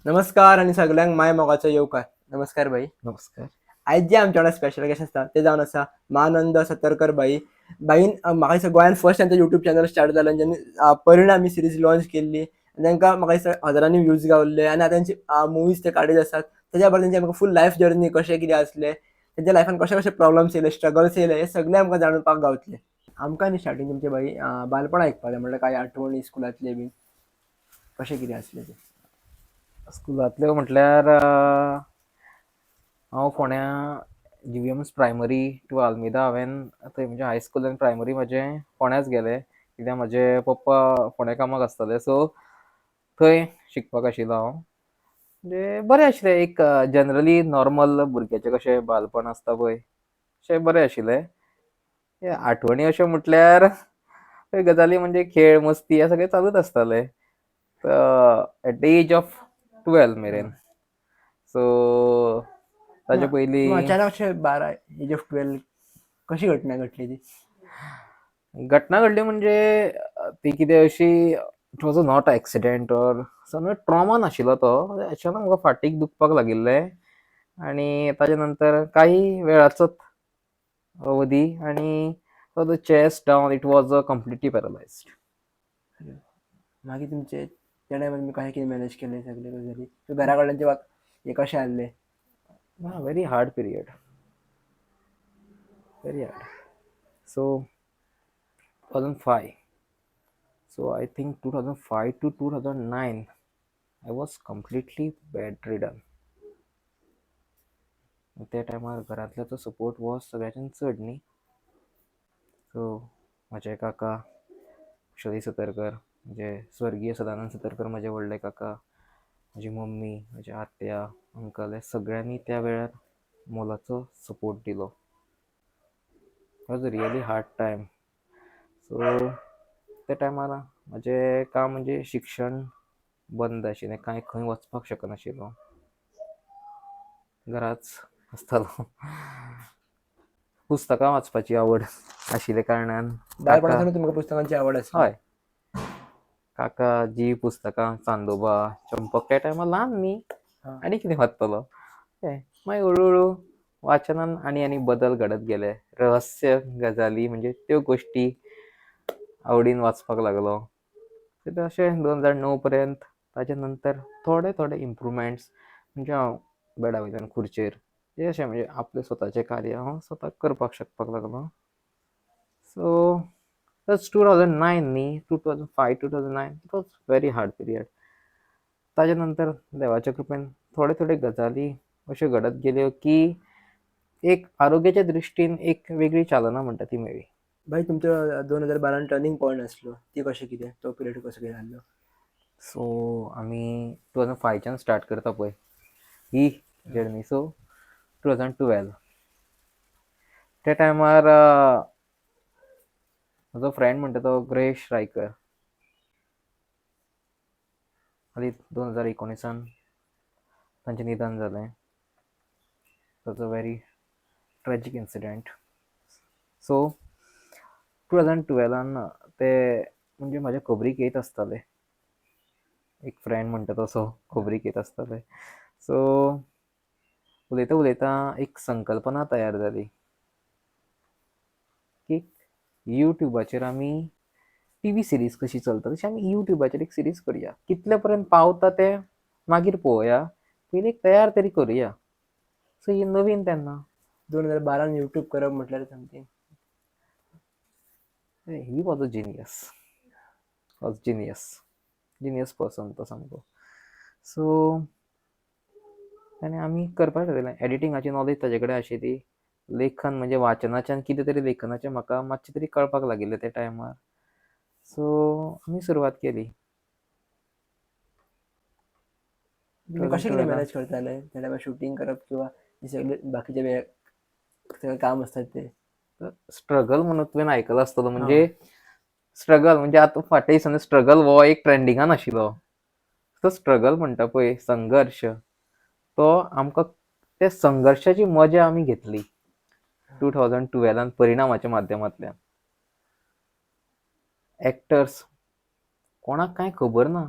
नमस्कार आनी सगल्यांक माय मोगाचो येवकार. नमस्कार भाई. नमस्कार. आयज जे आमच्या वांगडा स्पेशल गेस्ट आसता ते जावन आसा महानंद सतरकर भाई. भाईन म्हाका दिसता गोंयान फर्स्ट तांचो युट्यूब चॅनल स्टार्ट जालो आनी जेन्ना परिणाम ही सिरीज लॉन्च केल्ली आनी तांकां म्हाका दिसता हजारांनी व्यूज गावल्ले आनी आतां तांची मुवीज ते काडीत आसात. ताच्या बरोबर तेंची आमकां फूल लायफ जर्नी कशें कितें आसलें, तेंच्या लायफान कशे कशे प्रॉब्लम्स येयले, स्ट्रगल्स येयले, हे सगळें आमकां जाणपाक गावतलें. आमकां न्ही स्टार्टींग तुमचे भाई बालपण आयकपाक जाय, म्हणल्यार कांय आठवणी स्कुलांतले बीन कशें कितें आसलें तें. स्कुलांतल्यो म्हटल्यार हांव फोंड्या जीव्हीएम्स प्रायमरी टू आल्मेदा हांवें थंय म्हणजे हायस्कूल आनी प्रायमरी म्हजें फोंड्याच गेलें, कित्याक म्हजे पप्पा फोंड्या कामाक आसताले, सो थंय शिकपाक आशिल्लो हांव. म्हणजे बरें आशिल्लें, एक जनरली नॉर्मल भुरग्याचें कशें बालपण आसता पळय तशें बरें आशिल्लें. आठवणी अश्यो म्हटल्यार गजाली म्हणजे खेळ मस्ती हे सगळें चालूच आसतालें एट the age of 12 मेरेन. सो ताजे पयलीं अचानक अशें 12 एज ऑफ 12 कशी घटना घडली ती? घटना घडली म्हणजे ती कितें अशी it was a not accident or some trauma नाशिल्लो तो. अचानक म्हाका फाटीक दुखपाक लागिल्लें आनी ताजे नंतर काही वेळाचोच अवधी आनी the chest down it was a completely paralysed. मागीर तुमचे त्या टायमार तुमी कशें कितें मॅनेज केलें सगळें गजाली? घरा कडल्यान हे कशें आहले? Very hard period, very hard. So 2005, so I think 2005 to 2009 I was completely bedridden. त्या टायमार घरांतल्याचो सपोर्ट हो सगळ्याच्यान चड न्ही. सो म्हजे काका शरी सतरकर, म्हणजे स्वर्गीय सदानंद सतरकर म्हजे व्हडले काका, म्हजी मम्मी, म्हजी आत्या, अंकल, हे सगळ्यांनी त्या वेळार मोलाचो सपोर्ट दिलो. It was a really hard time. So त्या टायमार म्हजें काम म्हणजे शिक्षण बंद आशिल्लें, कांय खंय वचपाक शकनाशिल्लो, घराच आसतालो. पुस्तकां वाचपाची आवड आशिल्ल्या कारणान बालपणासून तुमकां पुस्तकांची आवड आसली? हय, काका जी पुस्तकां चांदोबा, चंपक त्या टायमार ल्हान न्ही आनी कितें वाचतलो तें. मागीर हळू हळू वाचनान आनी आनी बदल घडत गेले, रहस्य गजाली म्हणजे त्यो गोश्टी आवडीन वाचपाक लागलो. अशें 2009 पर्यंत. ताजे नंतर थोडे थोडे इम्प्रुवमेंट्स, म्हणजे हांव बेडा वयल्यान खुर्चेर अशें म्हणजे आपलें स्वताचें कार्य हांव स्वताक करपाक शकपाक लागलो. सो that's 2009 न्ही, 2005 2009 it was very hard period. ताजे नंतर देवाच्या कृपेन थोडे थोडे गजाली अश्यो घडत गेल्यो की एक आरोग्याच्या दृश्टीन एक वेगळी चालना म्हणटा ती मेळ्ळी. भाई तुमचो 2012 टर्निंग पॉयंट आसलो ती कशें कितें, तो पिरियड कसो कितें आसलो? सो आमी 2005च्यान स्टार्ट करता पळय ही जर्नी. सो 2012 त्या टायमार म्हजो फ्रेंड म्हणटा तो ग्रेश रायकर, हालीं 2019 तांचें निधन जालें. It was a very tragic incident. So 2012 ते म्हणजे म्हाज्या खबरीक येयत आसताले, एक फ्रेंड म्हणटा तसो खबरीक येत आसताले. सो उलयता उलयता एक संकल्पना तयार जाली की युट्यूबाचेर आमी टी व्ही सिरीज कशी चलता तशी आमी युट्यूबाचेर एक सिरीज करुया, कितले पर्यंत पावता तें मागीर पळोवया, पयलीं एक तयार तरी करुया. सो ही नवीन तेन्ना 2012 युट्यूब करप म्हटल्यार something. He was a genius, was genius, genius person तो सामको. सो आनी आमी करपाक थारयलें. एडिटिंगाची नॉलेज ताजे कडेन आशिल्ली, लेखन म्हणजे वाचनाच्यान कितें तरी लेखनाचें म्हाका मातशें तरी कळपाक लागिल्लें त्या टायमार. सो आमी सुरवात केली. तुमी कशें कितें मॅनेज करताले त्या टायमार शुटींग करप किंवा सगळे बाकीचे सगळे काम आसतात ते? स्ट्रगल म्हणून तुवें आयकलां आसतलो, म्हणजे स्ट्रगल म्हणजे आतां फाटीं दिसांनी स्ट्रगल हो एक ट्रेंडिंगान आशिल्लो. तो स्ट्रगल म्हणटा पळय, संघर्श, तो आमकां ते संघर्शाची मजा आमी घेतली 2012 परिणामाच्या माध्यमांतल्यान. एक्टर्स कोणाक कांय खबर ना,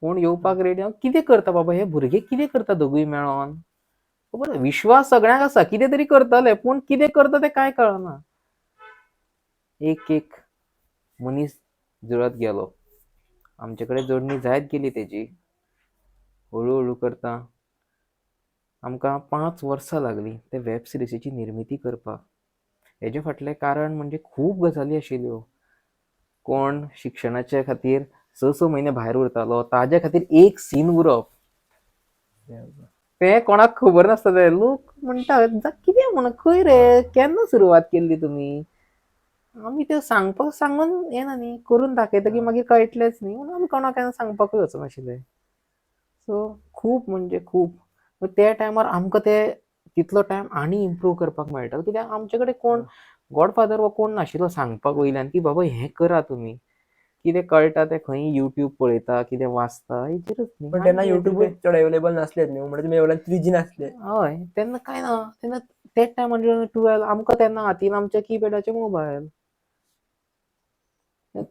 कोण येवपाक रेडी. हांव कितें करता बाबा, हे भुरगे कितें करता दोगूय मेळोन, खबर आसा, विश्वास सगळ्यांक आसा कितें तरी करतले, पूण कितें करता तें कांय कळना. एक एक मनीस जुळत गेलो, आमचे कडेन जोडणी जायत गेली तेजी. हळू हळू करता आमकां 5 वर्सां लागलीं ते वेब सिरिजीची निर्मिती करपाक. हेजे फाटलें कारण म्हणजे खूब गजाली आशिल्ल्यो. कोण शिक्षणाचे खातीर 6-6 म्हयने भायर उरतालो, ताजे खातीर एक सीन उरप तें कोणाक खबर नासता. ते लोक म्हणटा कितें म्हणून खंय रे, केन्ना सुरवात केल्ली तुमी? आमी ते सांगपाक सांगून येना न्ही, करून दाखयता की मागीर कळटलेंच न्ही, म्हणून आमी कोणाक केन्ना सांगपाकूय वचनाशिल्ले. सो खूब म्हणजे खूब त्या टायमार आमकां ते तितलो टायम आनी इम्प्रूव करपाक मेळटा, कित्याक आमचे कडेन कोण गॉडफादर वा कोण नाशिल्लो सांगपाक वयल्यान की बाबा हें करा तुमी. कितें कळटा तें खंय युट्यूब पळयता, कितें वाचता, हेचेरच न्ही. पण तेन्ना युट्यूबूय चड अवेलेबल नासलेच न्हू, म्हणजे तुमी एवढ्यान 3G नासले. हय, तेन्ना कांय ना, तेन्ना तेच टायमार 12 आमकां तेन्ना हातीन आमच्या कीपॅडाचे मोबायल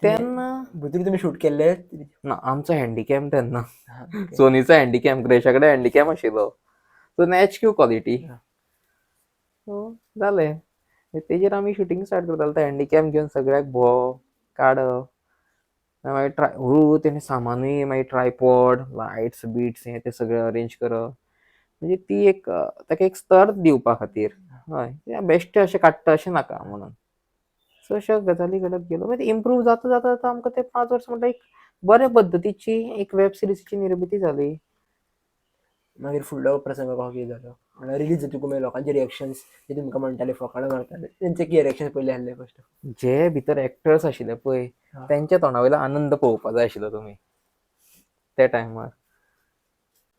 तेन्ना. भितर तुमी शूट केल्ले? ना, आमचो हँडीकॅम तेन्ना सोनीचो हँडीकॅम, ग्रेशा कडेन हँडीकॅम आशिल्लो, सो HQ quality. सो जालें, तेजेर आमी शुटींग स्टार्ट करताले. ते हँडीकॅम घेवन सगळ्याक भोंवप, काडप, मागीर ट्राय हळू तेणें सामानूय, मागीर ट्रायपॉड, लायट्स बिट्स हें तें सगळें अरेंज करप, म्हणजे ती एक ताका एक स्तर दिवपा खातीर. हय, बेश्टें अशें काडटा अशें नाका म्हणून. सो अश्यो गजाली घडत गेल्यो. मागीर इम्प्रूव जाता जाता जाता आमकां ते 5 वर्सां म्हणल्यार एक बऱ्या पद्दतीची एक वेब सिरिजीची निर्मिती जाली. मागीर फुडलो प्रसंग कसो कितें जालो? म्हणल्यार रिलीज जातकूच मागीर लोकांचे रिएक्शन्स जे तुमकां म्हणटाले, फकाणां मारताले, तेंचे कितें रिएक्शन पयलीं आसले फस्ट? जे भितर एक्टर्स आशिल्ले पळय तेंच्या तोंडा वयलो आनंद पळोवपा जाय आशिल्लो तुमी त्या टायमार.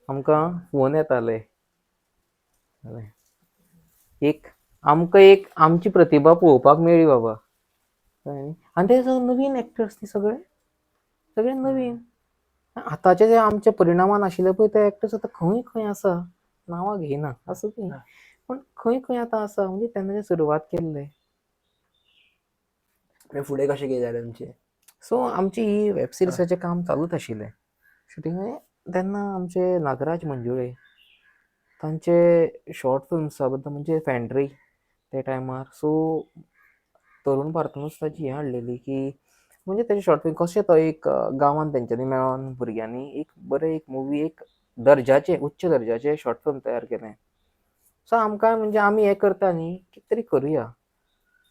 आमकां फोन येताले, एक आमकां एक आमची प्रतिभा पळोवपाक मेळ्ळी बाबा. आनी ते सगळे नवीन एक्टर्स न्ही, सगळे सगळे नवीन. आतांचे जे आमच्या परिणामान आशिल्ले पळय ते एक्टर्स आतां खंय खंय आसा, नांवां घेयना आसूं ती, पूण खंय खंय आतां आसा. म्हणजे तेन्ना जे सुरवात केल्ले. फुडें कशें कितें जालें तुमचें? सो आमची ही वेब सिरिजाचें काम चालूच आशिल्लें, शुटींग. तेन्ना आमचे नागराज मंजुळे तांचे शॉर्ट फिल्म्सा बद्दल, म्हणजे फॅन्ड्री त्या टायमार, सो तरुण भारतानूच ताजी हें हाडलेली की म्हणजे तेजे शॉर्ट फिल्म कशें तो एक गांवान तेंच्यांनी मेळोन भुरग्यांनी एक बरें एक मुवी, एक दर्जाचें, उच्च दर्जाचें शॉर्ट फिल्म तयार केलें. सो आमकां म्हणजे आमी हें करता न्ही, कितें तरी करुया.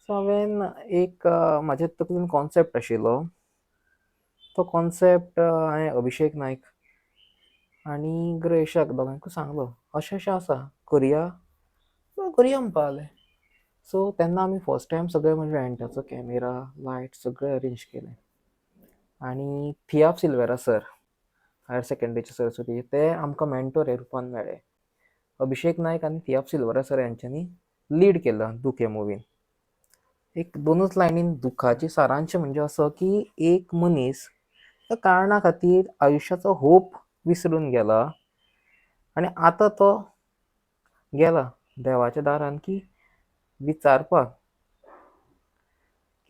सो हांवें एक म्हाज्या तकलेन कॉन्सेप्ट आशिल्लो, तो कॉन्सेप्ट हांवें अभिषेक नायक आनी ग्रेशाक दोगांयकूय सांगलो, अशें अशें आसा, करुया करुया म्हणपा लागले. सो तेन्ना आमी फर्स्ट टायम सगळें म्हणजे रेंटाचो कॅमेरा, लायट सगळें अरेंज केलें. आनी थियाब सिल्वेरा सर, हायर सेकेंडरीचे सरस्वती, ते आमकां मेंटोर ह्या रुपान मेळ्ळे. अभिषेक नायक आनी थियाब सिल्वेरा सर हेंच्यांनी लीड केला दूख ह्या मुवीन. एक दोनूच लायनीन दुखाची सारांश म्हणजे असो की एक मनीस त्या कारणा खातीर आयुश्याचो होप विसरून गेला आनी आतां तो गेला देवाच्या दारान की विचारपाक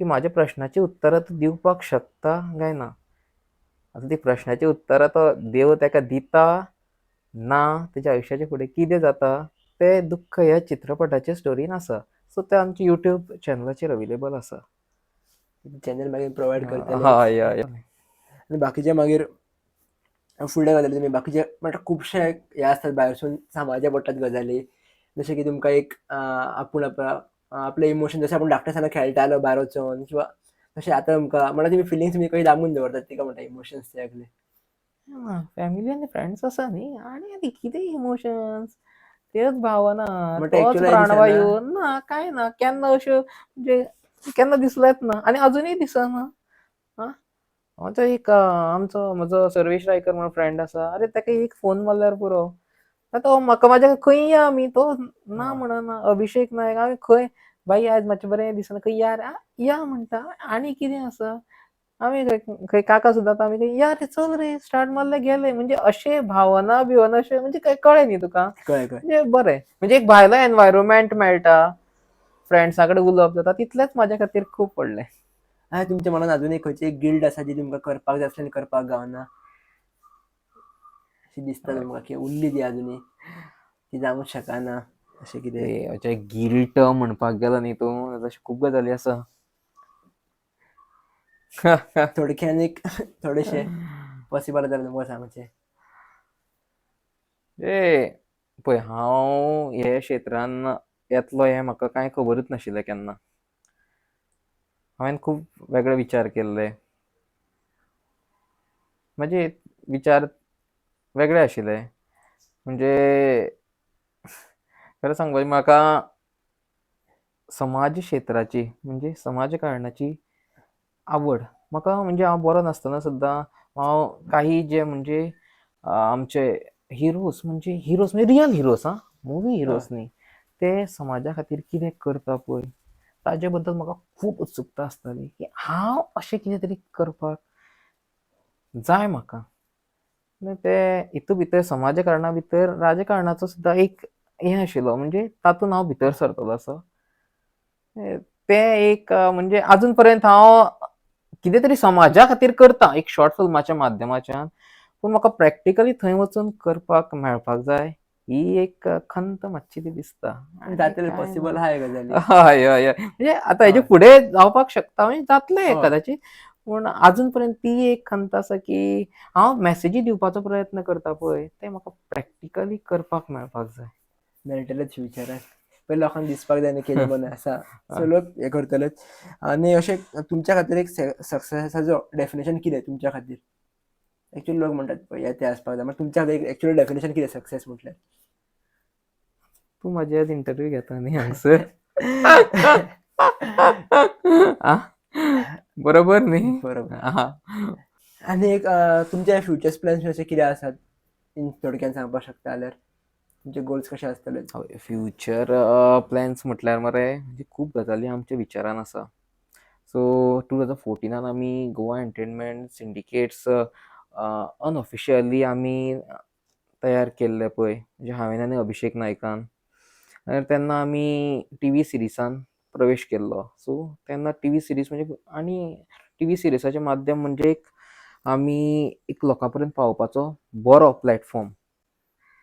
की म्हाज्या प्रश्नाची उत्तरां तूं दिवपाक शकता काय ना. आतां ती प्रश्नाची उत्तरां तो देव ताका दिता ना, तेज्या आयुश्याचे फुडें कितें जाता तें दुख्ख ह्या चित्रपटाच्या स्टोरीन आसा. सो तें आमच्या युट्यूब चॅनलाचेर अवेलेबल आसा. चॅनल मागीर प्रोवायड करतले. हय हय. आनी बाकीचे मागीर फुडले गजाली तुमी बाकीचे म्हणटा खुबशे हे आसतात भायरसून समाजा पडटात गजाली, जशें की तुमकां एक आपूण आपले इमोशन, जशें आपूण धाकटे आसतना खेळटालो भायर वचोन, किंवा तशें आतां तुमकां म्हणल्यार तुमी फिलिंग्स तुमी खंय दामून दवरतात तिका म्हणटा इमोशन्स ते सगळे. फॅमिली आनी फ्रेंड्स आसा न्ही, आनी आनी कितें इमोशन्स, त्योच भावना, म्हणटा तोच actually प्राणवायू ना, कांय ना. केन्ना अश्यो म्हणजे केन्ना दिसलेंच ना आनी अजुनूय दिसना. आं, आमचो एक आमचो म्हजो सर्वेश रायकर म्हणून फ्रेंड आसा, आरे ताका एक फोन मारल्यार पुरो, तो म्हाका म्हाज्या खंय या आमी, तो ना म्हणना. अभिषेक नायक, आमी खंय बाई आज मातशें बरें दिसना, खंय या या म्हणटा. आनी कितें आसा, आमी खंय काका सुद्दां आमी खंय या रे चल रे, स्टार्ट मारले गेले. म्हणजे अशें भावना बिवना अशें म्हणजे काय कळ्ळें न्ही तुका, कळ्ळें कळ्ळें. म्हणजे बरें, म्हणजे एक भायलो एनवायरमेंट मेळटा, फ्रेंड्सां कडेन उलोवप जाता, तितलेंच म्हाज्या खातीर खूब व्हडलें. आनी तुमच्या मनान अजून एक खंयची एक गिल्ड आसा जी तुमकां करपाक जाय आसली आनी करपाक गावना? अशी दिसता तुमकां की उरली ती आजुनी, ती जावंक शकना अशें कितें? ते गिल्ट म्हणपाक गेलो न्ही तूं, तशें खूब गजाली आसा. थोडक्यान एक थोडेशें पॉसिबल जाल्यार तुमकां सांगचें. ए पळय, हांव हे क्षेत्रान येतलो हें म्हाका कांय खबरूच नाशिल्लें केन्ना. हांवें खूब वेगळे विचार केल्ले, म्हजे विचार वेगळे आशिल्ले. म्हणजे खरें सांगपाचें, म्हाका समाज क्षेत्राची म्हणजे समाजकारणाची आवड. म्हाका म्हणजे हांव बरो नासतना सुद्दां हांव काही जे म्हणजे आमचे हिरोज, म्हणजे हिरोज म्हणजे रियल हिरोज, आं, मुवी हिरोज न्ही, ते समाजा खातीर कितें करता पळय ताजे बद्दल म्हाका खूब उत्सुकता आसताली की हांव अशें कितें तरी करपाक जाय म्हाका. ते हितू भितर समाजकारणा भितर राजकारणाचो सुद्दां एक हें आशिल्लो, म्हणजे तातूंत हांव भितर सरतलो असो तें एक, म्हणजे आजून पर्यंत हांव कितें तरी समाजा खातीर करता एक शॉर्ट फिल्माच्या माध्यमाच्यान, पूण म्हाका प्रॅक्टिकली थंय वचून करपाक मेळपाक जाय ही एक खंत मातशी ती दिसता. जातलें, पॉसिबल आहा गजाली. हय हय हय, म्हणजे आतां हेजे फुडें जावपाक शकता, म्हणजे जातलें कदाचित, पूण आजून पर्यंत ती एक खंत आसा की हांव मॅसेजी दिवपाचो प्रयत्न करता पळय ते म्हाका प्रॅक्टिकली करपाक मेळपाक जाय. मेळटलेच फ्युचराक, पयलीं लोकांक दिसपाक जाय न्ही कितें बरें आसा, सो लोक हें करतलेच. आनी अशें तुमच्या खातीर एक सक्सेसाचो डेफिनेशन कितें तुमच्या खातीर? एक्चुअली लोक म्हणटात पळय ते आसपाक जाय, तुमच्या खातीर एक्चुअली डेफिनेशन कितें सक्सेस म्हटल्यार? तूं म्हाजे आज इंटरव्यू घेता न्ही हांगसर, बरोबर न्ही? बरोबर. आनी एक तुमचे फ्युचर प्लॅन्स अशे कितें आसात थोडक्यान सांगपाक शकता जाल्यार? तुमचे गोल्स कशे आसतले? फ्युचर प्लॅन्स म्हटल्यार मरे म्हणजे खूब गजाली आमच्या विचारान आसा. सो 2014 आमी गोवा एंटरटेनमेंट सिंडिकेट्स अनऑफिशियली आमी तयार केल्ले पळय, म्हणजे हांवें आनी अभिषेक नायकान. तेन्ना आमी टी व्ही सिरिसान प्रवेश केल्लो. सो तेन्ना टी व्ही सिरीज म्हणजे, आनी टी व्ही सिरिसाचें माध्यम म्हणजे एक आमी एक लोकां पर्यंत पावोवपाचो बरो प्लॅटफॉर्म.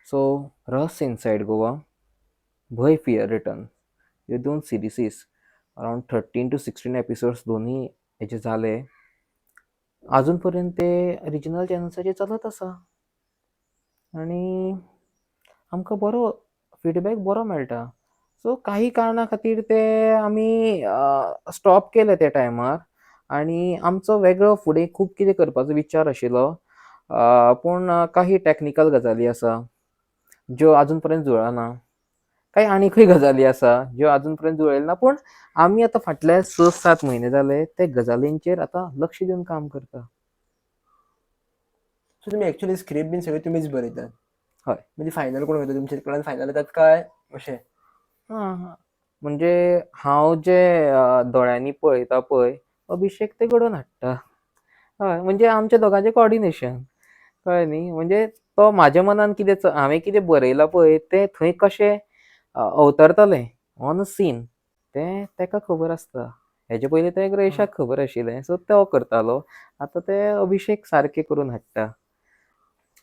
सो रहस्य इनसायड गोवा, भंय फियर रिटर्न ह्यो दोन सिरिसीस अरावंड 13 to 16 episodes दोनूय हेजे जाले. आजून पर्यंत ते रिजनल चॅनल्साचेर चलत आसा आनी आमकां बरो फिडबॅक बरो मेळटा. सो काही कारणा खातीर ते आमी स्टॉप केले त्या टायमार आनी आमचो वेगळो फुडें खूब कितें करपाचो विचार आशिल्लो, पूण काही टॅक्निकल गजाली आसा ज्यो आजून पर्यंत जुळना, काही आनीकूय गजाली आसा ज्यो आजून पर्यंत जुळयले ना, पूण आमी आतां फाटले 6-7 म्हयने जाले ते गजालींचेर आतां लक्ष दिवन काम करता. सो तुमी एक्चुअली स्क्रिप्ट बीन सगळें तुमीच बरयतात? हय. म्हणजे फायनल कोण करता, तुमचे कडल्यान फायनल येतात काय अशें? हां, म्हणजे हांव जे दोळ्यांनी पळयता पळय अभिषेक ते घडोवन हाडटा. हय, म्हणजे आमच्या दोगांचें कॉर्डिनेशन, कळ्ळें न्ही? म्हणजे तो म्हाज्या मनान कितें हांवें कितें बरयलां पळय तें थंय कशें अवतरतलें ऑन अ सीन तें तेका खबर आसता. हेजे पयलीं तें ग्रेशाक खबर आशिल्लें, सो तो करतालो, आतां तें अभिषेक सारकें करून हाडटा.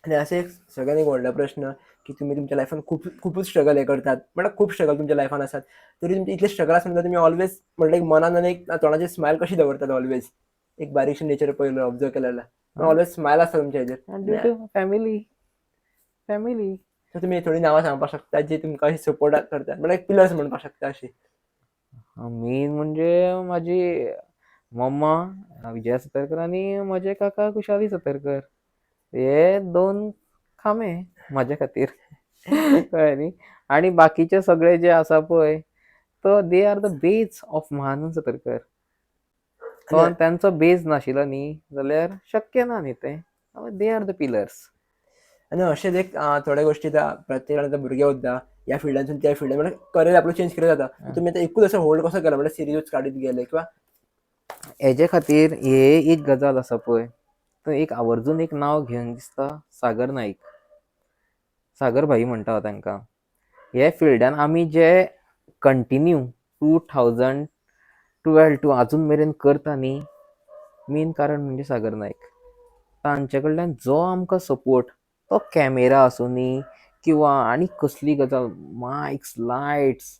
आनी अशें एक सगळ्यान एक व्हडलो प्रश्न की तुमी तुमच्या लायफान खूब खुबूच स्ट्रगल हें करतात, म्हळ्यार खूब स्ट्रगल तुमच्या लायफान आसात, तरी तुमचे इतले स्ट्रगल आसून तुमी ऑलवेज म्हटल्यार एक मनान आनी एक तोंडाचेर स्मायल कशी दवरतात ऑलवेज? एक बारीकशें नेचर पळयलो ऑब्जर्व केलें जाल्यार ऑलवेज स्मायल आसता तुमच्या हेजेर. Due to family, family. So तुमी थोडीं नांवां सांगपाक शकता जी तुमकां अशी सपोर्ट करतात, म्हळ्यार एक पिलर्स म्हणपाक शकता अशी? मेन म्हणजे म्हाजी मम्मा विजया सतरकर आनी म्हजे काका कुशाली सतरकर, हे दोन खांबे म्हाजे खातीर, कळ्ळें न्ही? आनी बाकीचे सगळे जे आसा पळय तो they are the base of Mahanand Satarkar. तो तांचो बेज नाशिल्लो न्ही जाल्यार शक्य ना न्ही तें. They are the pillars. आनी अशेंच एक थोड्या गोश्टी आतां प्रत्येक जाण भुरगे उरता ह्या फिल्डांतसून त्या फिल्डान, म्हणल्यार करियर आपलो चेंज केलें जाता, तुमी आतां एकूच असो होल्ड कसो केला, म्हणल्यार सिरिजूच काडीत गेले किंवा? हेजे खातीर हे एक गजाल आसा पळय, तो एक आवर्जून एक नांव घेवन दिसता, सागर नाईक, सागर भाई म्हणटा हांव तांकां. हे फिल्डान आमी जे कंटिन्यू 2012 टू आजून मेरेन करता न्ही, मेन कारण म्हणजे सागर नाईक. तांचे कडल्यान जो आमकां सपोर्ट तो कॅमेरा आसूनी किंवा आनी कसली गजाल, मायक्स, लायट्स,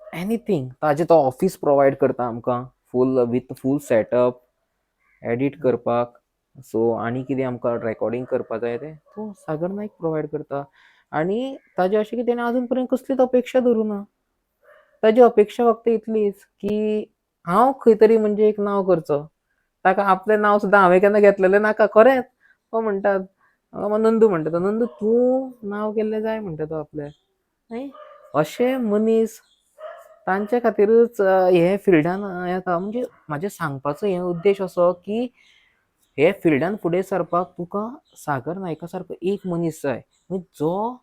एनीथींग, ताजें तो ऑफीस प्रोवायड करता आमकां full with full setup edit करपाक. सो आनी कितें आमकां रेकॉर्डिंग करपा जाय तें तो सागर नायक प्रोवायड करता. आनी ताजें अशें की तेणें आजून पर्यंत कसलीच अपेक्षा धरूं ना. ताजी अपेक्षा फक्त इतलीच की हांव खंय तरी म्हणजे एक नांव करचो. ताका आपलें नांव सुद्दां हांवें केन्ना घेतलेलें नाका, खरेंच. तो म्हणटात म्हाका नंदू म्हणटा, तो नंदू तूं नांव केल्लें जाय म्हणटा तो आपलें. न्ही, अशे मनीस तांचे खातीरूच हे फिल्डान येता. म्हणजे म्हाजें सांगपाचो हे उद्देश असो की हे फिल्डान फुडें सरपाक तुका सागर नायका सारको एक मनीस जाय, म्हणजे जो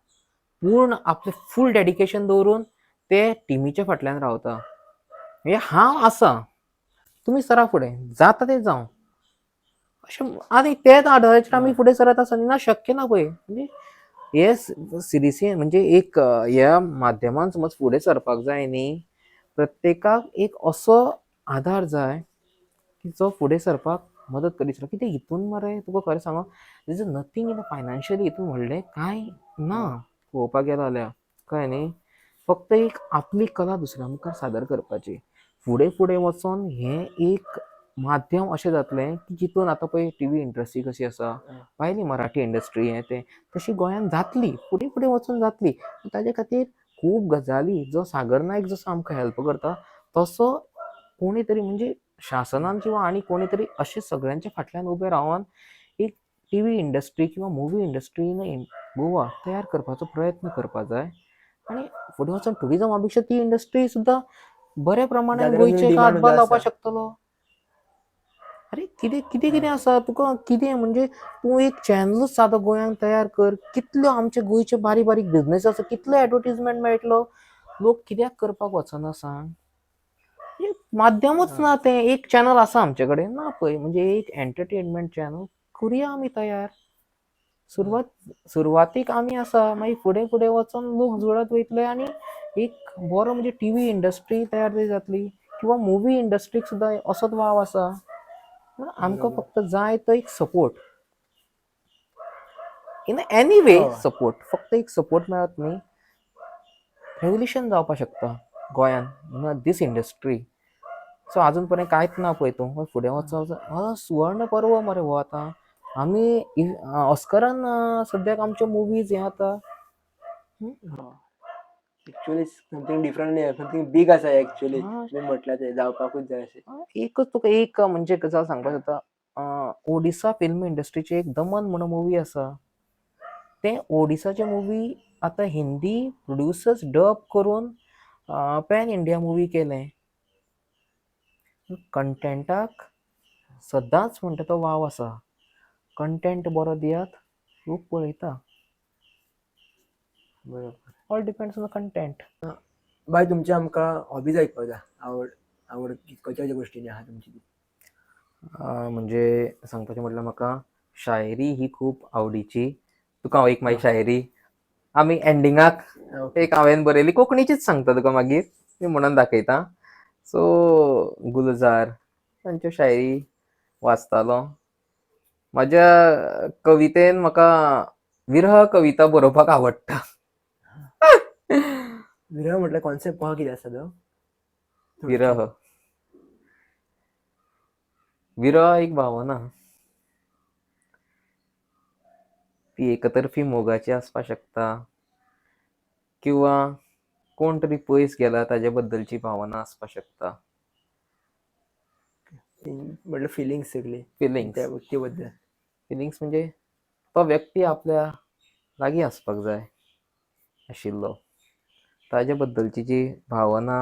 पूर्ण आपलें फूल डेडिकेशन दवरून ते टिमीच्या फाटल्यान रावता. म्हणजे हांव आसा, तुमी सरा फुडें, जाता तें जावं, अशें. आनी तेच आधाराचेर आमी फुडें सरत आसा. ना, शक्य ना पळय. म्हणजे हे सिरिसी म्हणजे एक ह्या माध्यमान समज फुडें सरपाक जाय न्ही, प्रत्येकाक एक असो आधार जाय की जो फुडें सरपाक मदत करीत. कितें हितून मरे तुका खरें सांगू, is nothing in financially. हितून व्हडलें कांय ना पळोवपाक गेलो जाल्यार, कळ्ळें न्ही. फक्त एक आपली कला दुसऱ्या मुखार सादर करपाची. फुडें फुडें वचोन हें एक माध्यम अशें जातलें की जितून आतां पळय टीव्ही इंडस्ट्री कशी आसा, पळयली मराठी इंडस्ट्री हें तें, तशी गोंयांत जातली, फुडें फुडें वचून जातली. ताजे खातीर खूब गजाली जो सागर नायक जसो आमकां हेल्प करता तसो कोणी तरी म्हणजे शासनान किंवा आनी कोणी तरी अशें सगळ्यांच्या फाटल्यान उबें रावन एक टीव्ही इंडस्ट्री किंवा मुवी इंडस्ट्री इन गोवा तयार करपाचो प्रयत्न करपा जाय. आनी फुडें वचून टुरिजमा पेक्षा ती इंडस्ट्री सुद्दां बऱ्या प्रमाणान जाल्यार गोंयचे डिमांड हातभार लावपाक आसा. शकतलो. अरे कितें कितें कितें आसा तुका, कितें म्हणजे तूं एक चॅनलूच सादो गोंयांत तयार कर, कितल्यो आमचे गोंयचे बारीक बारीक बिजनेस आसा, कितलो एडवर्टीजमेंट मेळटलो. लोक कित्याक करपाक वचना सांग? माध्यमूच ना. तें एक चॅनल आसा आमचे कडेन ना पळय, म्हणजे एक एंटरटेनमेंट चॅनल करुया आमी तयार. सुरवातीक आमी आसा, मागीर फुडें फुडें वचोन लोक जुळत वयतले आनी एक बरो म्हणजे टीव्ही इंडस्ट्री तयार जातली किंवा मुवी इंडस्ट्रीक सुद्दां असोच वाव आसा. आमकां फक्त जाय तो एक support in any way. Support, फक्त एक सपोर्ट मेळत न्ही, रेवल्युशन जावपाक शकता गोंयान इन दीस इंडस्ट्री. सो आजून पर्यंत कांयच ना पळय तूं, फुडें वचप सुवर्ण पर्व मरे हो. आतां आमी ऑस्करान सद्याक आमच्यो मुवीज हें आतां. एक्चुअली समथींग डिफरंट, समथींग बीग आसा एक्चुअली. म्हटल्यार ते जावपाकूच जाय अशें. एकच तुका एक म्हणजे गजाल सांगपाक जाता, ओडिसा फिल्म इंडस्ट्रीची एक दमन म्हणून मुवी आसा, तें ओडिसाचे मुवी आतां हिंदी प्रोड्युसर्स डब करून पॅन इंडिया मुवी केलें. कंटेंटाक सदांच म्हणटा तो वाव आसा. कंटेंट बरो दियात, लोक पळयता. बरोबर. All depends on the content. बाय, तुमची आमकां हॉबीज आयकपाक जाय. आवड आवड खंयच्या खंयच्या गोश्टींनी आहा तुमची ती? म्हणजे सांगपाचें म्हटल्यार म्हाका शायरी ही खूब आवडीची. तुका हांव एक मागीर शायरी आमी एंडिंगाक एक हांवें बरयली कोंकणीचीच सांगता तुका, मागीर ती म्हणून दाखयता. सो गुलजार तांच्यो शायरी वाचतालो. म्हाज्या कवितेन म्हाका विरह कविता बरोवपाक आवडटा. विरह म्हटल्यार कॉन्सेप्ट कहो कितें आसा तो? विरह, विरह एक भावना, ती एकतर्फी मोगाची आसपाक शकता किंवा कोण तरी पयस गेला ताजे बद्दलची भावना आसपाक शकता. म्हटल्यार फिलिंग्स सगळी फिलिंग्स. त्या व्यक्ती बद्दल. फिलिंग्स म्हणजे तो व्यक्ती आपल्या लागीं आसपाक जाय आशिल्लो, ताजे बद्दलची जी भावना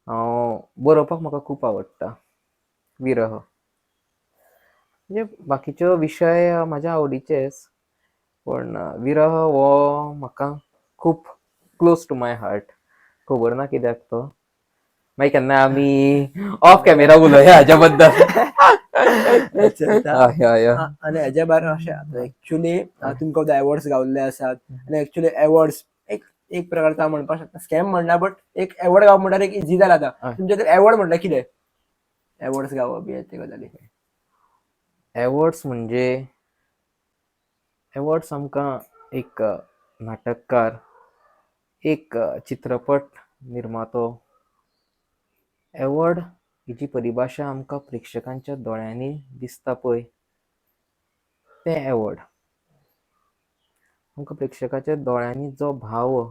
हांव बरोवपाक म्हाका खूब आवडटा. विरह म्हणजे बाकीच्यो विशय म्हाज्या आवडीचेच, पूण विरह हो म्हाका खूब क्लोज टू my heart. खबर ना कित्याक तो. मागीर केन्ना आमी ऑफ कॅमेरा उलोवया हाज्या बद्दल. हय हय. आनी हेज्या भायर अशें आतां एक्चुअली तुमकां एवॉर्ड्स गावल्ले आसात आनी एक्चुअली एवॉर्ड्स एक एक प्रकारचो हांव म्हणपाक शकता स्कॅम म्हणना, बट एक एवॉर्ड गावप म्हणल्यार एक इजी जाला आतां. तुमच्या एवॉर्ड म्हटल्यार कितें, एवॉर्ड्स गावप बी ते गजाली? एवॉर्ड्स म्हणजे एवॉर्ड्स आमकां एक नाटककार, एक चित्रपट निर्मातो, एवॉर्ड ही जी परिभाशा आमकां प्रेक्षकांच्या दोळ्यांनी दिसता पळय तें एवॉर्ड. आमकां प्रेक्षकाच्या दोळ्यांनी जो भाव,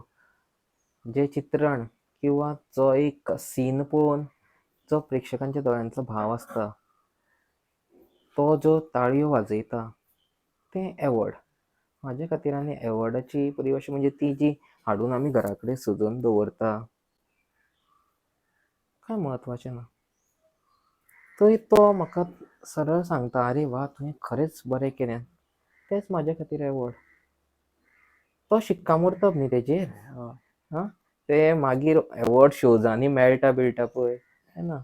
जें चित्रण किंवा जो एक सीन पळोवन जो प्रेक्षकांच्या दोळ्यांतलो भाव आसता तो जो ताळयो वाजयता तें एवॉर्ड. म्हाजे खातीर आनी एवॉर्डाची परिभाशा म्हणजे ती जी हाडून आमी घरा कडेन सजोवन दवरता कांय म्हत्वाचें ना. थंय तो म्हाका सरळ सांगता, आरे वा, तुवें खरेंच बरें केलें, तेंच म्हाजे खातीर एवॉर्ड. तो शिक्कामोर्तब न्ही तेजेर. आं, ते मागीर एवॉर्ड शोजांनी मेळटा बिळटा पळय तें ना.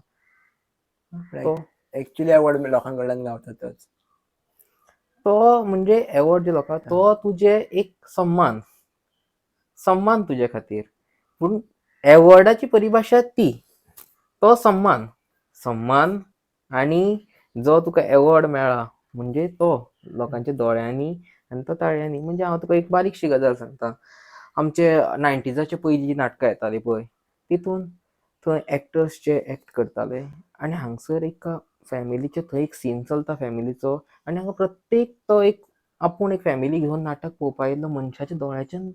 तो एक्चुअली एवॉर्ड लोकां कडल्यान गावता तोच. तो म्हणजे एवॉर्ड जे लोकांक तो तुजें एक सम्मान, सम्मान तुजे खातीर. पूण एवॉर्डाची परिभाशा ती तो सम्मान, सम्मान आनी जो तुका एवॉर्ड मेळ्ळा म्हणजे तो लोकांच्या दोळ्यांनी आनी तो ताळयांनी. म्हणजे हांव तुका एक बारीकशी गजाल सांगता, आमचे नायन्टिजाचे पयलीं जीं नाटकां येतालीं पळय तितून थंय एक्टर्स जे एक्ट करताले आनी हांगसर एक फॅमिलीचे थंय एक सीन चलता फॅमिलीचो आनी हांगा प्रत्येक तो एक आपूण एक फॅमिली घेवन नाटक पळोवपा आयिल्लो मनशाच्या दोळ्याच्यान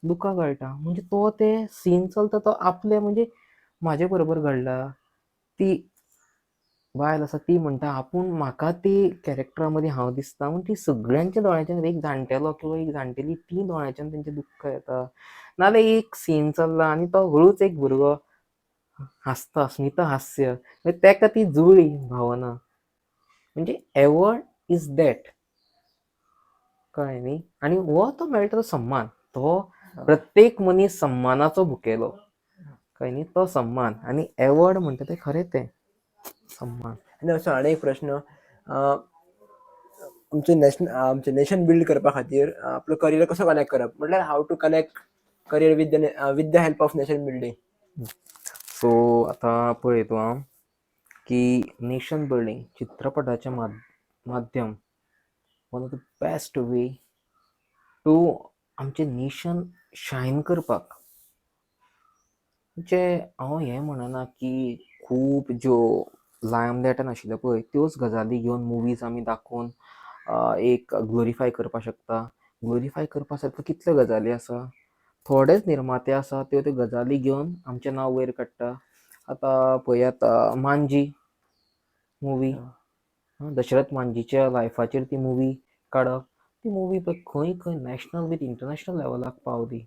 दुकां गळटा. म्हणजे तो ते सीन चलता तो आपले म्हणजे म्हाजे बरोबर घडला. ती बायल आसा ती म्हणटा आपूण म्हाका ती कॅरेक्टरा मदीं हांव दिसता. म्हण ती सगळ्यांच्या दोळ्याच्यान एक जाणटेलो किंवा एक जाणटेली ती दोळ्याच्यान तेंच्या दुख्ख येता. नाजाल्यार एक सीन चल्ला आनी तो हळूच एक भुरगो हांसता, स्मित हास्य, मागीर तेका ती जुळ्ळी भावना. म्हणजे एवॉर्ड is that, कळ्ळें न्ही. आनी हो तो मेळटा तो सम्मान, तो प्रत्येक मनीस सम्मानाचो भुकेलो, कळ्ळें न्ही, तो सम्मान. आनी एवॉर्ड म्हणटा तें खरें तें सम्मान. आनी असो आनी एक प्रश्न, आमचें नॅशन, आमचें नेशन बिल्ड करपा खातीर आपलो करियर कसो कनेक्ट करप, म्हटल्यार how to connect career with the help of nation building. So आतां पळय तूं आं की नेशन बिल्डींग चित्रपटाचें माध्यम one of the best way to आमचें नेशन शायन करपाक. म्हणजे हांव हें म्हणना की खूब ज्यो लायम लायटान आशिल्ल्यो पळय त्योच गजाली घेवन मुवीज आमी दाखोवन एक ग्लोरिफाय करपाक शकता. ग्लोरिफाय करपा सारक्यो कितल्यो गजाली आसा, थोडेच निर्माते आसा त्यो त्यो गजाली घेवन आमचें नांव वयर काडटा. आतां पळयात मांजी मुवी, दशरथ मांजीच्या लायफाचेर ती मुवी काडप, ती मुवी पळय खंय खंय नॅशनल वीथ इंटरनॅशनल लेवलाक पावली.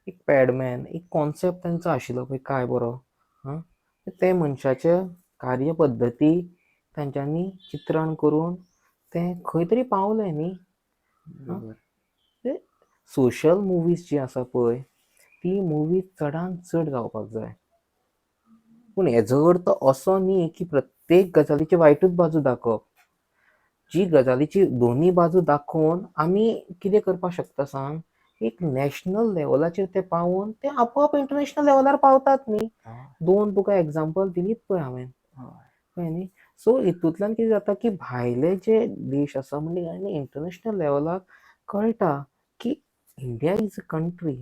एक पॅडमॅन एक कॉन्सेप्ट तांचो आशिल्लो पळय काय बरो. आं, ते मनशाचे कार्यपद्दती तांच्यांनी चित्रण करून तें खंय तरी पावलें न्ही. ते सोशल मुवीज जी आसा पळय ती मुवी चडान चड जावपाक जाय. पूण हेजो अर्थ असो न्ही की प्रत्येक गजालीची वायटूच बाजू दाखोवप. जी गजालीची दोनूय बाजू दाखोवन आमी कितें करपाक शकता सांग, एक नॅशनल लेवलाचेर ते पावोवन ते आपोआप इंटरनॅशनल लेवलार पावतात न्ही. दोन तुका एग्जाम्पल दिलीत पळय हांवें, कळ्ळें न्ही. सो हितूंतल्यान कितें जाता की भायले जे देश आसा म्हणजे इंटरनॅशनल लेवलाक कळटा की India is a country.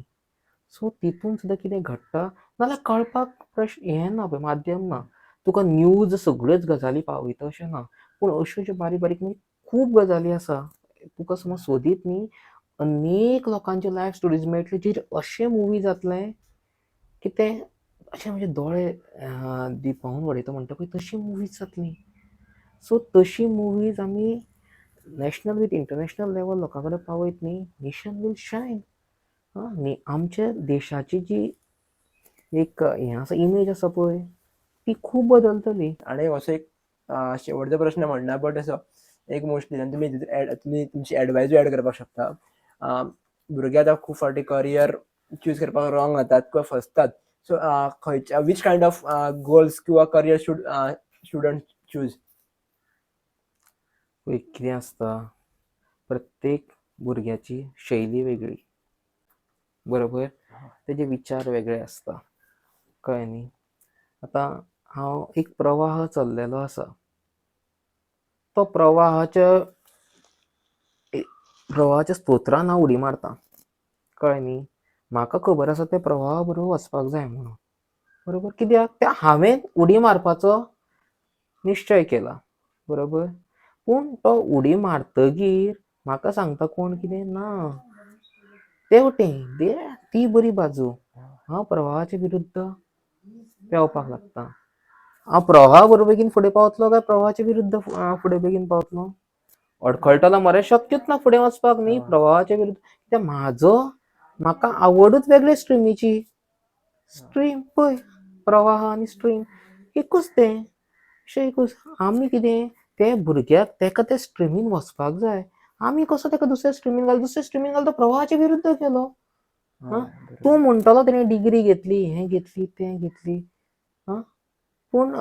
So तितून सुद्दां कितें घडटा नाजाल्यार कळपाक प्रश्न हें ना पळय, माध्यम ना. तुका न्यूज सगळ्योच गजाली पावयता अशें ना, पूण अश्यो ज्यो बारीक बारीक न्ही खूब गजाली आसा. तुका समज सोदीत न्ही अनेक लोकांच्यो लायफ स्टोरीज मेळटल्यो जेर अशें मुवी जातलें की तें अशें म्हणजे दोळे दिपावून वडयता म्हणटा पळय तशी मुवीज जातली. सो तशी मुवीज आमी नॅशनल वीथ इंटरनॅशनल लेवल लोकां कडेन पावयत न्ही, नेशन वील शायन. आं, न्ही आमच्या देशाची जी एक हें आसा, इमेज आसा पळय ती खूब बदलतली. आनी असो एक शेवटचो प्रश्न म्हणना बट असो एक मोस्टली आनी तुमी तुमी तुमची एडवायजूय एड करपाक शकता. भुरगे आतां खूब फावटी करियर चूज करपाक रॉंग जातात किंवा फसतात. सो खंयच्या which kind of goals किंवा करियर should student choose? पळय कितें आसता, प्रत्येक भुरग्याची शैली वेगळी, बरोबर, तेजे विचार वेगळे आसता, कळ्ळें न्ही. आतां हांव एक प्रवाह चल्लेलो आसा, तो प्रवाहाच्या प्रवाहाच्या स्तोत्रान हांव उडी मारता, कळ्ळें न्ही? म्हाका खबर आसा ते प्रवाहा बरोबर वचपाक जाय म्हणून, बरोबर? कित्याक त्या हांवें उडी मारपाचो निश्चय केला, बरोबर? पूण तो उडी मारतगीर म्हाका सांगता कोण कितें ना, तेवटेन ती बरी बाजू. हांव प्रवाहाच्या विरुद्ध पेंवपाक लागता. हांव प्रवाहा बरोबर बेगीन फुडें पावतलो काय प्रवाहाच्या विरुद्ध फुडें बेगीन पावतलो? अडखळटलो मरे, शक्यूच ना फुडें वचपाक न्ही प्रवाहाच्या विरुद्ध. कित्याक म्हाजो म्हाका आवडूच वेगळे स्ट्रिमीची. स्ट्रीम पळय, प्रवाह आनी स्ट्रीम एकूच तें, अशें एकूच. आमी कितें ते भुरग्याक तेका त्या स्ट्रिमीन वचपाक जाय, आमी कसो तेका दुसऱ्या स्ट्रिमीन घाल, दुसऱ्या स्ट्रिमीन घाल, तो प्रवाहाच्या विरुद्ध गेलो. तूं म्हणटलो तेणें डिग्री घेतली, हें घेतली, तें घेतली, आं, पूण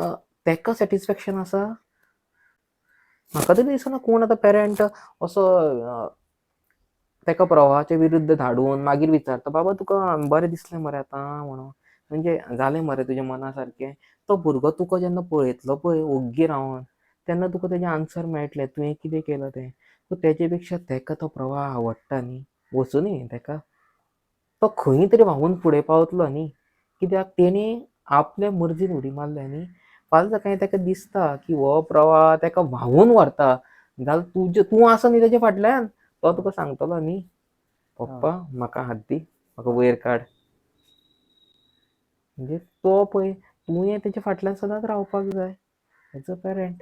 तेका सॅटिस्फॅक्शन आसा? म्हाका तरी दिसना कोण आतां पेरंट असो तेका प्रवाहाच्या विरुद्ध धाडून मागीर विचारता, बाबा तुका बरें दिसलें मरे आतां म्हणून, म्हणजे जालें मरे तुज्या मना सारकें? तो भुरगो तुका जेन्ना पळयतलो पळय ओग्गी रावन, तेन्ना तुका तेजें आन्सर मेळटलें तुवें कितें केलां तें. सो तेजे पेक्षा तेका तो प्रवाह आवडटा न्ही, वचुनी तेका, तो खंय तरी व्हांवून फुडें पावतलो न्ही. कित्याक तेणें आपले मर्जीन उडी मारल्या न्ही. फाल्यां सकाळीं तेका दिसता की हो प्रवाह तेका व्हांवून व्हरता जाल्यार तुजें तूं आसा न्ही तेजे फाटल्यान, तो तुका सांगतलो न्ही, पप्पा म्हाका हात दी, म्हाका वयर काड. म्हणजे तो पळय तुवें तेजे फाटल्यान सदांच रावपाक जाय एज अ पेरंट.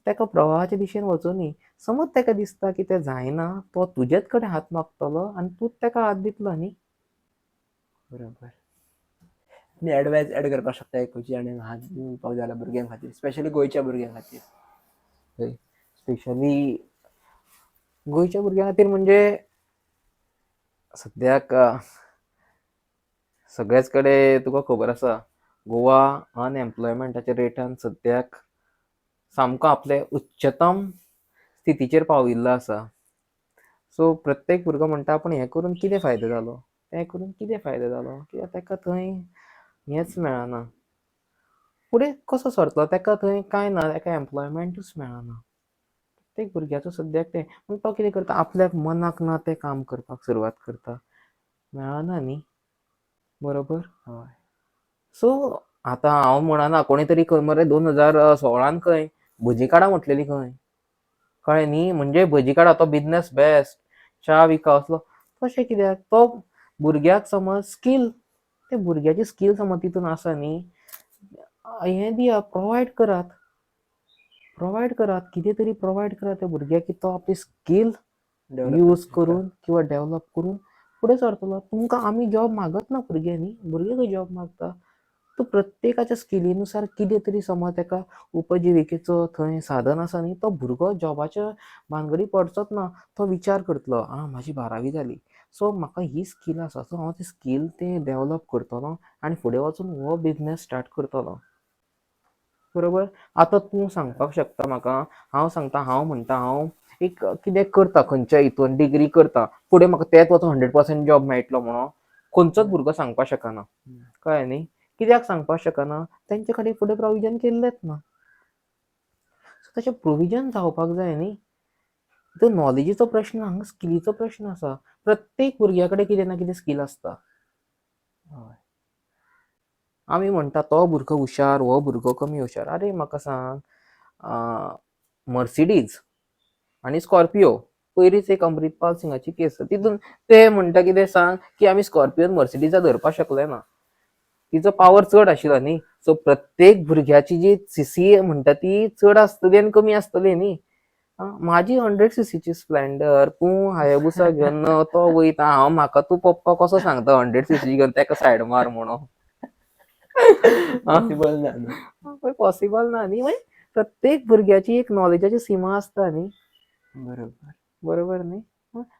तेका प्रवाहाच्या दिशेन वचुनी. समज तेका दिसता की तें जायना, तो तुजेच कडेन हात मागतलो आनी तूंच तेका हात दितलो न्ही. बरोबर. तुमी एडवायस एड करपाक शकता खंयची आनी हात दिवपाक जाय जाल्यार भुरग्यां खातीर, स्पेशली गोंयच्या भुरग्यां खातीर. स्पेशली गोंयच्या भुरग्यां खातीर म्हणजे सद्याक सगळ्याच कडेन तुका खबर आसा, गोवा अनएम्प्लॉयमेंटाच्या रेटान सद्याक सामको आपले उच्चतम स्थितीचेर पाविल्लो आसा. सो प्रत्येक भुरगो म्हणटा आपूण हें करून कितें फायदो जालो, तें करून कितें फायदो जालो, कित्याक ताका थंय हेंच मेळना. फुडें कसो सरतलो, ताका थंय कांय ना, ताका एम्प्लॉयमेंटूच मेळना. प्रत्येक भुरग्याचो सद्याक तें. पूण तो कितें करता, आपल्याक मनाक ना तें काम करपाक सुरवात करता, मेळना न्ही, बरोबर? हय. सो आतां हांव म्हणना कोणी तरी खंय मरे 2016 खंय भजी काडा म्हटलेली खंय, कळ्ळें न्ही? म्हणजे भजी काडा तो बिजनेस बेस्ट, च्या विका असलो. तशें कित्याक, तो भुरग्याक समज स्कील, ते भुरग्याची स्कील समज तितून आसा न्ही, हें दिया, प्रोवायड करात, प्रोवायड करात, कितें तरी प्रोवायड करात त्या भुरग्याक की तो आपली स्कील यूज करून किंवा डेव्हलप करून फुडें सरतलो. तुमकां आमी जॉब मागत ना भुरगे न्ही, भुरगे खंय जॉब मागता? तो प्रत्येकाच्या स्किलीनुसार कितें तरी समज ताका उपजिविकेचो थंय साधन आसा न्ही, तो भुरगो जॉबाच्या भानगडी पडचोच ना. तो विचार करतलो, आं म्हाजी 12वी जाली, सो म्हाका ही स्कील आसा, सो हांव ती स्कील तें डेव्हलप करतलो आनी फुडें वचून हो बिजनेस स्टार्ट करतलो, बरोबर? आतां तूं सांगपाक शकता म्हाका, हांव सांगता, हांव म्हणटा हांव एक कितें करता, खंयच्या हितून डिग्री करता, फुडें म्हाका तेंच वचून 100% जॉब मेळटलो म्हणून खंयचोच भुरगो सांगपाक शकना, कळ्ळें न्ही? कित्याक सांगपाक शकना, तेंचे कडेन फुडें प्रोविजन केल्लेंच ना. सो तशें प्रोविजन जावपाक जाय न्ही. तो नॉलेजीचो प्रश्न हांगा स्किलीचो प्रश्न आसा. प्रत्येक भुरग्या कडेन कितें ना कितें स्कील आसता. आमी म्हणटा तो भुरगो हुशार, हो भुरगो कमी हुशार. आरे म्हाका सांग, मर्सिडीज आनी स्कॉर्पियो, पयलींच एक अमृतपाल सिंगाची केस, तितून ते म्हणटा कितें सांग की आमी स्कॉर्पियोन मर्सिडीजा धरपाक शकले ना, तिचो पावर चड आशिल्लो न्ही. सो प्रत्येक भुरग्याची जी सीसी म्हणटा ती चड आसतली आनी कमी आसतली न्ही. म्हाजी 100 सीसीची स्प्लेंडर, तूं हायाबुसा घेवन तो वयता, हांव म्हाका तूं पप्पा कसो सांगता 100 सीसी घेवन तेका सायड मार म्हणून? पॉसिबल ना न्हू. पॉसिबल ना न्ही. मागीर प्रत्येक भुरग्याची एक नॉलेजाची सीमा आसता न्ही. बरोबर. बरोबर न्ही?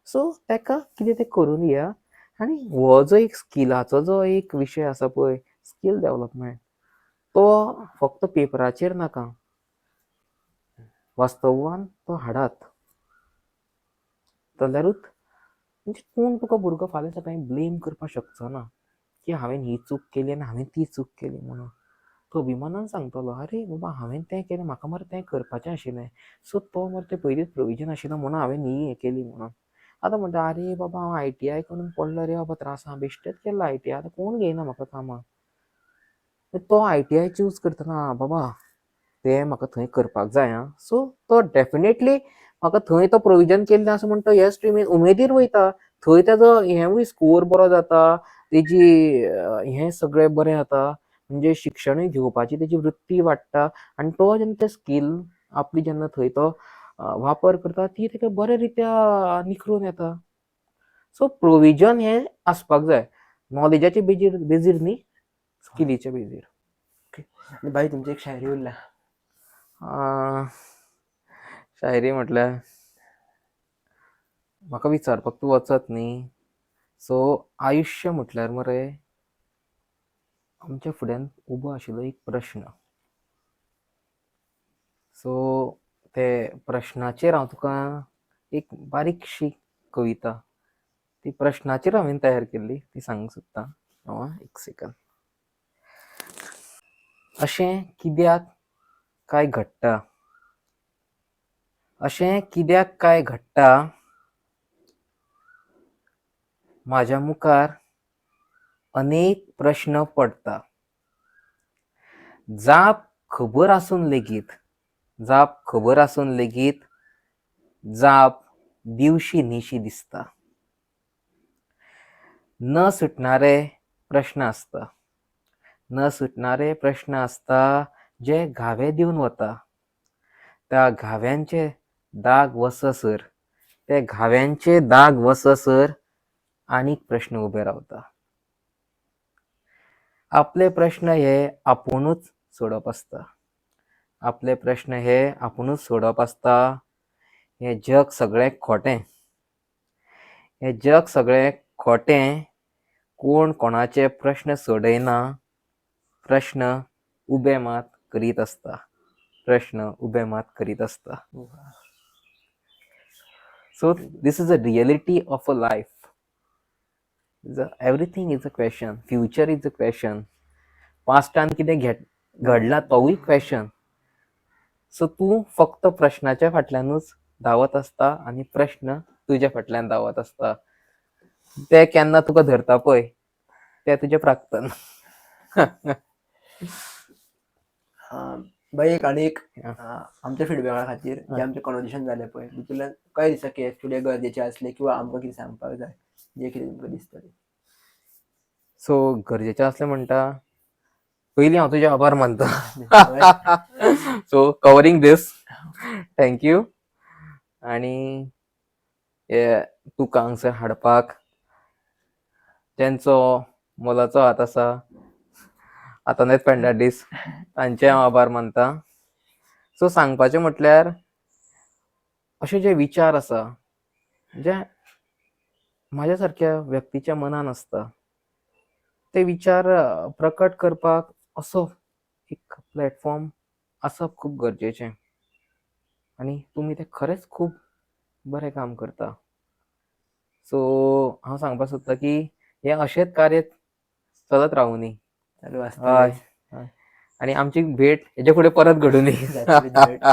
सो तेका कितें तें करून दिया. आनी हो जो एक स्किलाचो जो एक विशय आसा पळय, स्कील डेव्हलपमेंट, तो फक्त पेपराचेर नाका, वास्तवान तो हाडात जाल्यारूच म्हणजे कोण तुका भुरगो फाल्यां सकाळीं ब्लेम करपाक शकचो ना की हांवें ही चूक केली आनी हांवें ती चूक केली म्हणून. तो अभिमानान सांगतलो, आरे बाबा हांवें तें केलें, म्हाका मरे तें करपाचें आशिल्लें, सो तो मरे तें पयलींच प्रोविजन आशिल्लो म्हणून हांवें ही हें केली म्हणून. आतां म्हणटा, आरे बाबा, हांव आयटीआय करून पडलो रे बाबा त्रासा, बेश्टेच केल्लो आयटीआय, आतां कोण घेयना म्हाका कामाक. तो आयटीआय चूज करतना, आं बाबा, तें म्हाका थंय करपाक जाय. आं, सो तो डेफिनेटली म्हाका थंय तो प्रोविजन केल्लें आसा म्हण तो ह्या स्ट्रिमीन उमेदीर वयता. थंय तेजो हेंवूय स्कोर बरो जाता, तेजी हें सगळें बरें जाता, म्हणजे शिक्षणूय घेवपाची तेजी वृत्ती वाडटा आनी तो जेन्ना ते स्कील आपली जेन्ना थंय तो वापर करता, ती तेका बरे रित्या निखरून येता. सो प्रोविजन हें आसपाक जाय, नॉलेजाचे बेजीर न्ही, स्किलीच्या बेजीर. आनी भाई, तुमची एक शायरी उरल्या. शायरी म्हटल्यार म्हाका विचारपाक तूं वचत न्ही. सो आयुश्य म्हटल्यार मरे आमच्या फुड्यान उबो आशिल्लो एक प्रश्न. सो ते प्रश्नाचेर हांव तुका एक बारीकशी कविता, ती प्रश्नाचेर हांवें तयार केल्ली, ती सांगूंक सोदतां हांव. एक सेकंड. अशें कित्याक काय घडटा, अशें कित्याक काय घडटा, म्हाज्या मुखार अनेक प्रश्न पडटा, जाप खबर आसून लेगीत, जाप खबर आसून लेगीत जाप दिवशी न्हीशी दिसता. न सुटणारे प्रश्न आसता, न सुटणारे प्रश्न आसता, जे घावे दिवन वता. त्या घाव्यांचे दाग वचसर, ते घाव्यांचे दाग वचसर आनीक प्रश्न उबे रावता. आपले प्रश्न हे आपुणूच सोडप आसता, आपले प्रश्न हे आपुणूच सोडप आसता. हें जग सगळें खोटें, हें जग सगळें खोटें, कोण कोणाचे प्रश्न सोडयना, प्रश्न उबे मात करीत आसता, प्रश्न उबे मात करीत आसता. So this is a reality of a life. Everything is a question. Future is a question. पास्टान कितें घडलां तोवूय क्वेश्चन. सो तूं फक्त प्रश्नाच्या फाटल्यानूच धांवत आसता आनी प्रश्न तुज्या फाटल्यान धांवत आसता. ते केन्ना तुका धरता पळय, ते तुजें प्राक्तन. भाई, एक आनी एक आमच्या फिडबॅका खातीर जे आमचें कॉन्वर्जेशन जालें पळय, तितूंतल्यान काय दिसता की एक्चुअली गरजेचें आसलें किंवा आमकां कितें सांगपाक जाय, जें कितें तुमकां दिसता तें? सो गरजेचें आसलें म्हणटा, पयलीं हांव तुजे आभार मानता. So covering this, thank you. आनी हे तुका हांगसर हाडपाक तेंचो मोलाचो हात आसा, आतानेत फेर्नांडीस, तांचे हांव आभार मानता. सो सांगपाचें म्हटल्यार अशे जे विचार आसा जे म्हाज्या सारक्या व्यक्तीच्या मनान आसता, ते विचार प्रकट करपाक असो एक प्लॅटफॉर्म आसप खूब गरजेचें आनी तुमी तें खरेंच खूब बरें काम करता. सो हांव सांगपाक सोदतां की हें अशेंच कार्य चलत रावुनी. चालू हय. आसतलें. हय, आनी आमची भेट हेजे फुडें परत घडुनी. जातली भेट.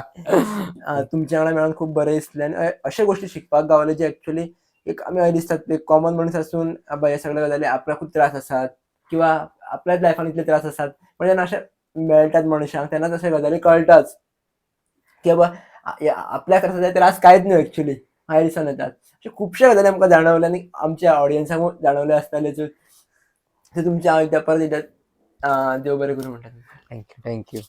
तुमच्या वांगडा मेळोन खूब बरें दिसलें आनी अशे गोश्टी शिकपाक गावले जे एक्चुअली एक आमी अशें दिसतात, एक कॉमन मनीस आसून बाबा हे सगळे गजाली आपल्याक खूब त्रास आसात किंवा आपल्याच लायफान इतले त्रास आसात, पण जेन्ना अशें मेळटात मनशांक तेन्नाच अशे गजाली कळटाच की बाबा आपल्याक त्रास जाल्यार त्रास कांयच न्हू एक्चुअली मागीर दिसून येतात. अशे खुबशे गजाली आमकां जाणवले आनी आमच्या ऑडियन्सांक जाणवले आसतले. ते तुमच्या हांव एकदां परत एकदां देव बरें करूं म्हणटा. Thank you, thank you.